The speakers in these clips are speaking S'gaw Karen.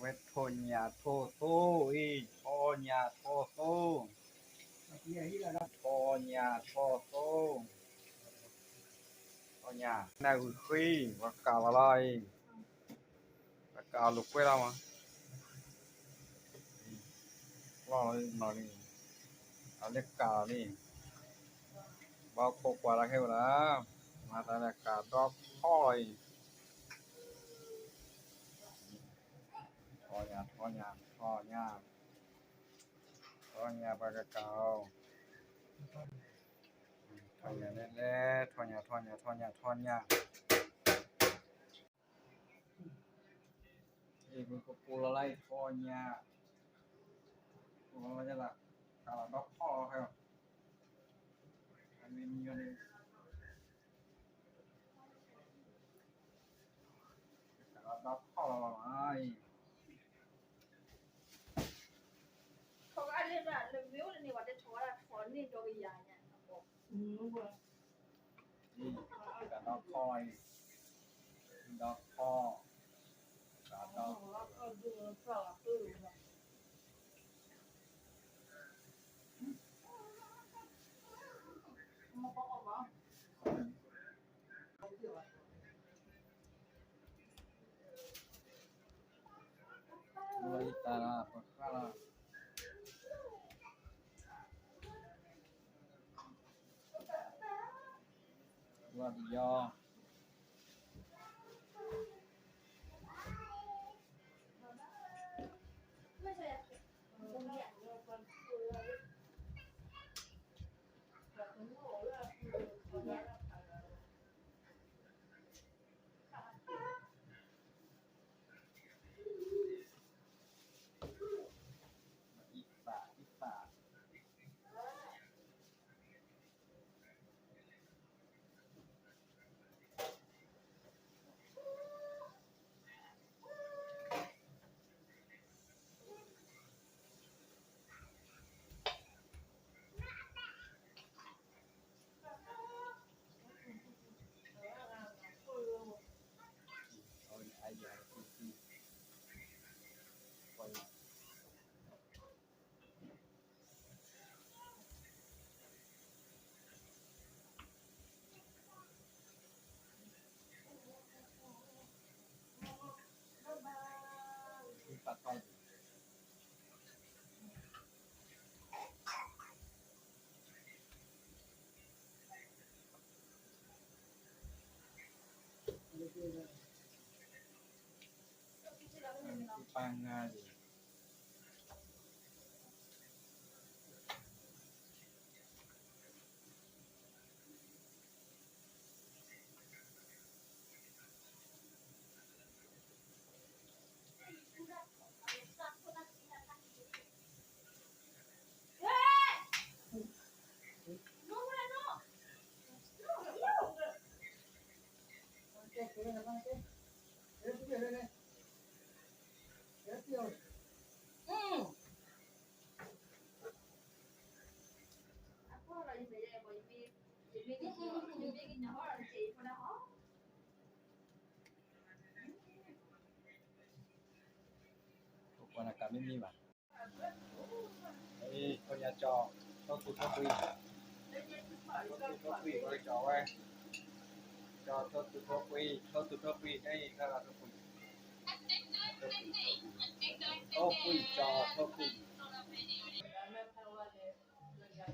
ဝဲထိၣ်ညၣ်ထိၣ်သိအံၤ, ထိၣ်ညၣ်ထိၣ်သိ, ထိၣ်ညၣ်ထိၣ်သိ, ထိၣ်ညၣ်, နၢ်ဂုာ်ဃံ, ပှၤကးလီၤလီၤအံၤ, ပှၤကးလိာ်ကွဲလီၤမး, လီၤလီၤနီၤလံ, အလၢကးလီၤလံ, ဘၣ်ခိးကွၢ်လၢခဲဝဲလီၤ, မၤသးလၢကးဒီခီလီၤအံၤ, ထိၣ်ညၣ်, ထိၣ်ညၣ်, ထိၣ်ညၣ်, ထိၣ်ညၣ်ပှၤကကးအီၤ, ထိၣ်ညၣ်လဲၣ်လဲၣ်, ထိၣ်ညၣ်, ထိၣ်ညၣ်, ထိၣ်ညၣ်, ထိၣ်ညၣ်, အံၤပကကိးလီၤလၢအံၤ ထိၣ်ညၣ်, ကိးလီၤလၢယလၢ, ကးလီၤဒီခီလီၤခဲအံၤ, အမ့ၢ်မံၤန့ၣ် ကးလီၤဒီခီလီၤလီၤအံၤ, ထိၣ်ကးလၢနမ့ၢ်အိၣ်လၢန့ၣ် ပှၤတဲထိၣ်ကးလၢထိၣ်န့ၢ်ဒီကယၤညါ, ကးဒီခီအံၤ, ဒီခီ, ကးဒီ, ဝံသးလီၤ, ပှၤဃၣ်လီၤ, ဝံသးလီၤ, အံသး, အံသး. ပၢ်ငါလံ. ပှၤန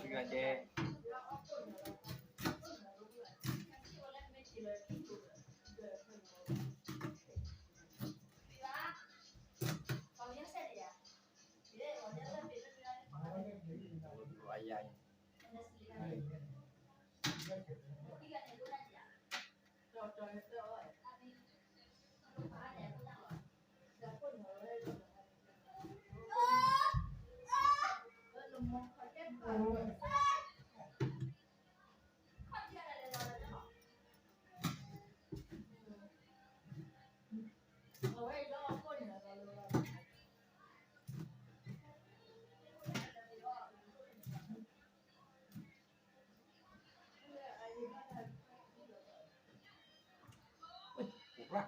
ကးမ့ၢ်မ့ၢ်ဘၣ်. ထိၣ်ညၣ်ကၠီ, ထိၣ်သူထိၣ်ကွံ, ထိၣ်သူထိၣ်ကွံ, ဝဲကၠီဝဲ, ကၠီထိၣ်သူထိၣ်ကွံ, ထိၣ်သူထိၣ်ကွံ, အံၤ ထိၣ်သူထိၣ်ကွံ, ထိၣ်ကွံကၠီ, ထိၣ်ကွံ.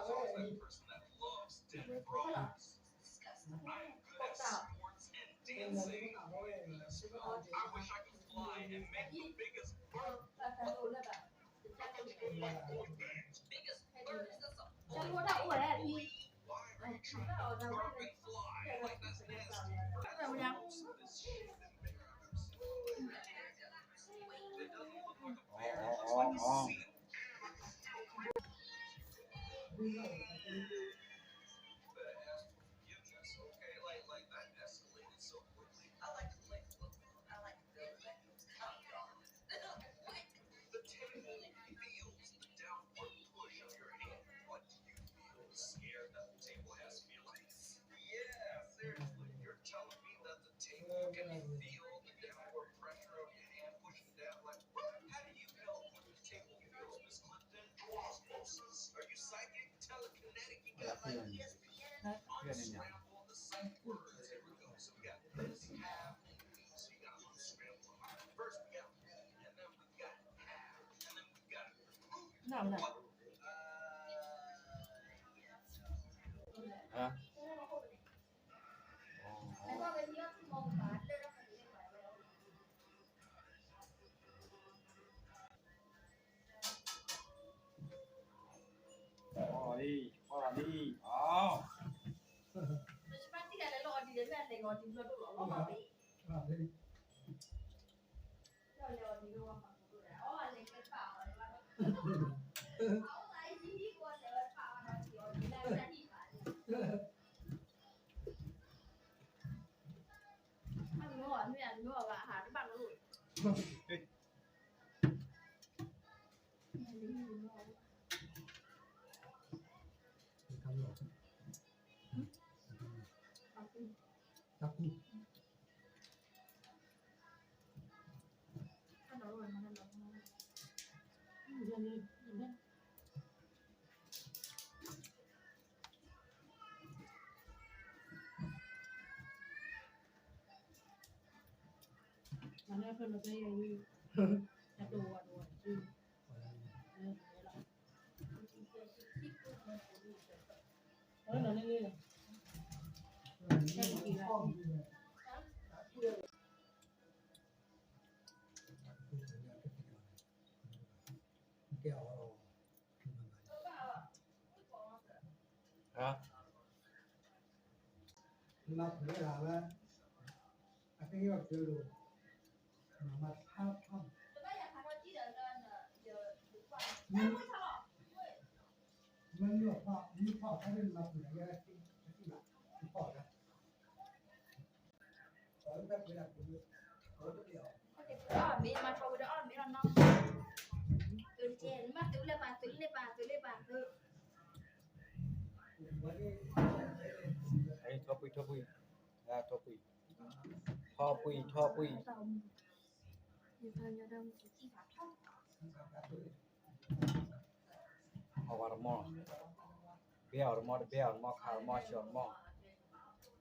အဝဲအိၣ်ဒီးပှၤမၤအီၣ်ဆါကတၢၢ်လီၤဖဲလဲၣ်, ပှၤအဲၣ်ဒိးအီၤဒီးဆါ, ပှၤတီၢ်အီၤဒီးဆူၣ်, ပှၤအ့ၣ်န့ၢ်အီၤဒီးဆူၣ်, ပှၤလီၤန့ၢ်အ့ၣ်န့ၢ်အီၤဘၣ်ဟးက့ၤ, ကၠိၣ်ကၠၢ် နပာ်ကၢ်ဝဲအံၤတၢ်တဘၣ်ဘၣ်, ကလ့တၢ်တလိၣ်ယဲၢ်, ဖိဒၣ်တၢ်တလိၣ်ယဲၢ်, အဝဲဒၣ်, ပကိၣ်နီၤ ဖဲလၢဝဲ အကဲအီၤကၢလိာ် မၤဖးဖး မ့ၢ်ဖး မ့ၢ်ဖးဖဲလၢနမၤပူၤန့ၣ် ယဲတသ့ဘၣ် ဖးလၢ အီၣ်မ့ၢ်မၤထီဝဲဒီးအီၣ်မ့ၢ်လီၤနီၤ သုတကဲ နမ့ၢ်သုလၢပာ်သုလၢပာ်သုလၢပာ်သု ထီၣ်ပှံၢ်ထီၣ်ပှံၢ် ထီၣ်ပှံၢ် ထီၣ်ပှံၢ်ထီၣ်ပှံၢ် အီၣ်ဝဲတမီၢ် ဘဲအီၤတမီၢ် တဘဲအီၤတမီၢ်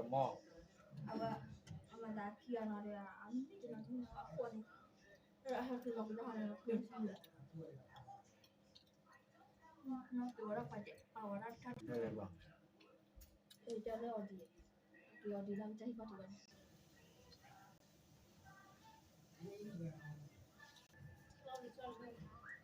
ခးတမီၢ် ဆှၢအီၤတမီၢ် ဆှၢအီၤတမီၢ် အဝဲ အမၤသးခံဂၤနီၤဒီး အမ့ၢ်တနီၤနီၤအဃိန့ၣ် အဟဲက့ၤလီၤကဒီးန့ၣ် ခွဲဆံလီၤ နီၤ ကဝဲဒၣ်ပှၤကဲ ပှၤဝဲဒၣ်တၢ် ကဲလၢအီၤဒံး ကဲအီၤ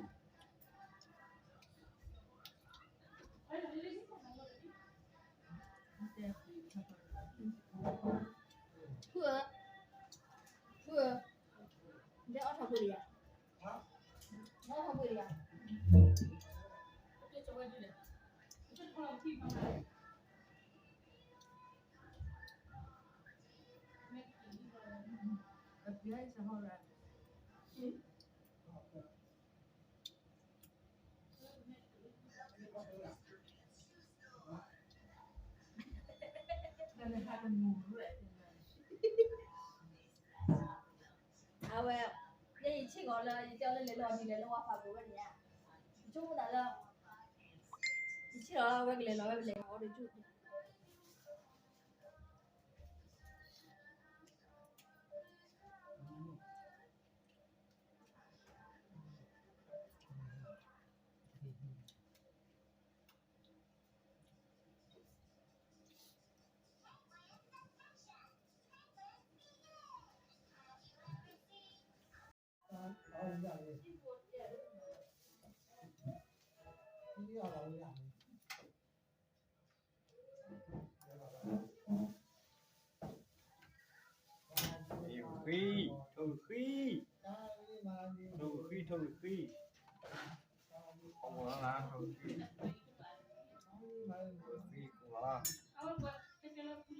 ဒံးလၢကတၢၢ်ဟံၣ်ဘၣ်တဝဲန့ၣ် ဖုဧၢ, ဖုဧၢ, နအီၣ်ထီၣ်ဖိလံဧါ, နအီၣ်ထီၣ်ဖိလံဧါ. အဝဲ, ယဲယဆ့ၣ်ကီးလၢ ယတဲအီၤလၢလဲၤလီၤဒ်လဲၣ်လၢဝါဖးပူၤဝဲန့ၣ်ဧါ, ယဆိကမိၣ်သးလၢ ယဆ့ၣ်လီၤလၢအဝဲကလဲၤလီၤဝဲပလဲၤအီၤဒီး ထိၣ်ဃံ, ထိၣ်ဃံ, ထိၣ်ဃ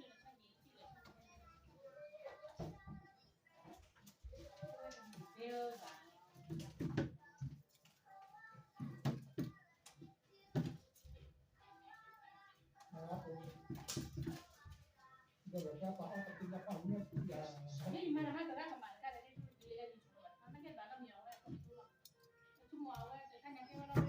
ံ, ထ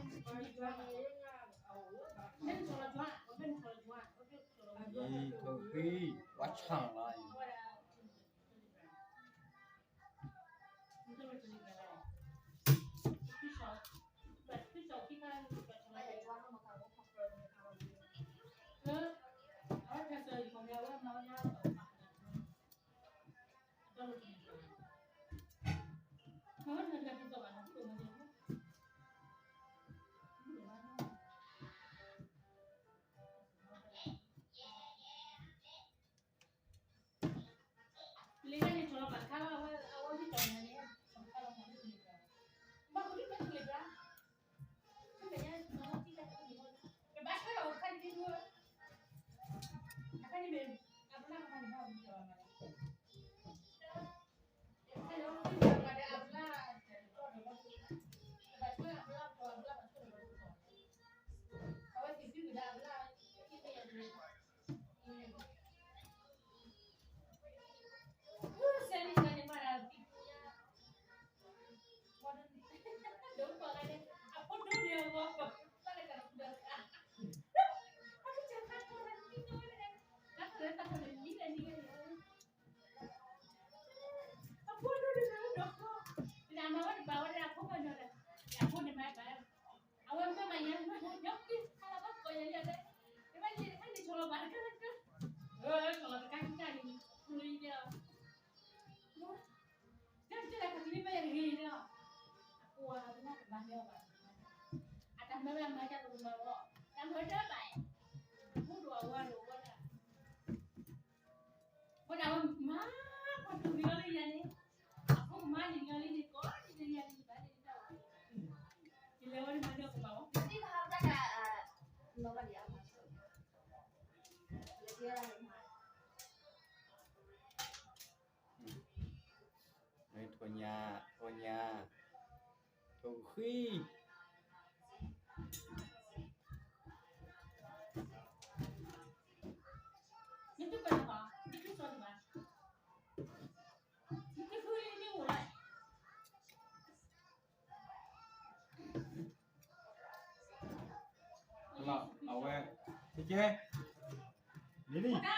ိၣ်ဃံ, ထိၣ်ဃံ, ထိၣ်ဃံ, ထိၣ်ဃံ, ထိၣ်ဃံ, ဝါဆၣ်လီၤ. ထိၣ်ညါ, ထိၣ်ညါ, ထိၣ်ဃံ. အဝဲ, ကဲ, လံလံ.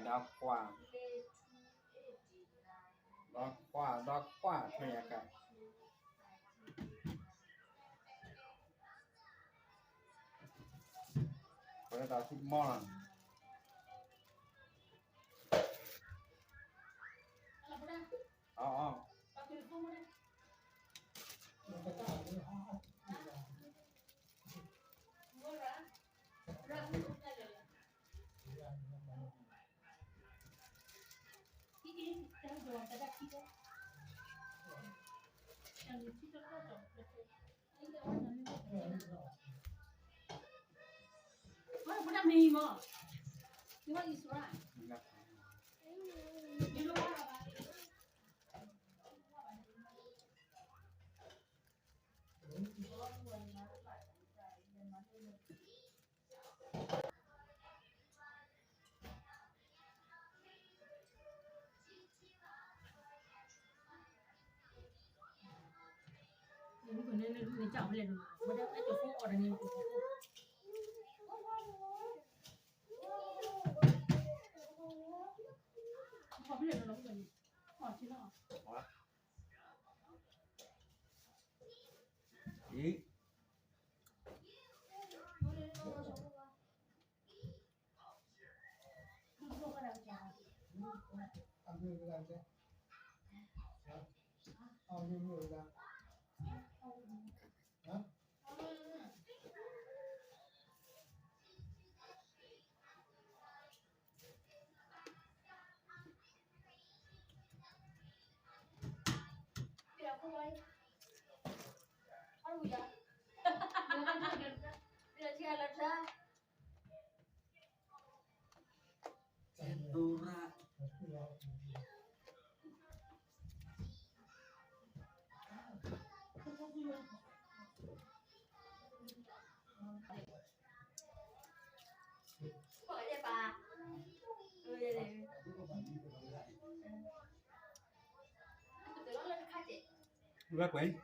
ဒီခွါ, ဒီခွါ, ဒီခွါ, ထွဲယၤကး, ပဝဲဒၣ်သံမီၢ်လီၤ, အီ, အီ. Where going?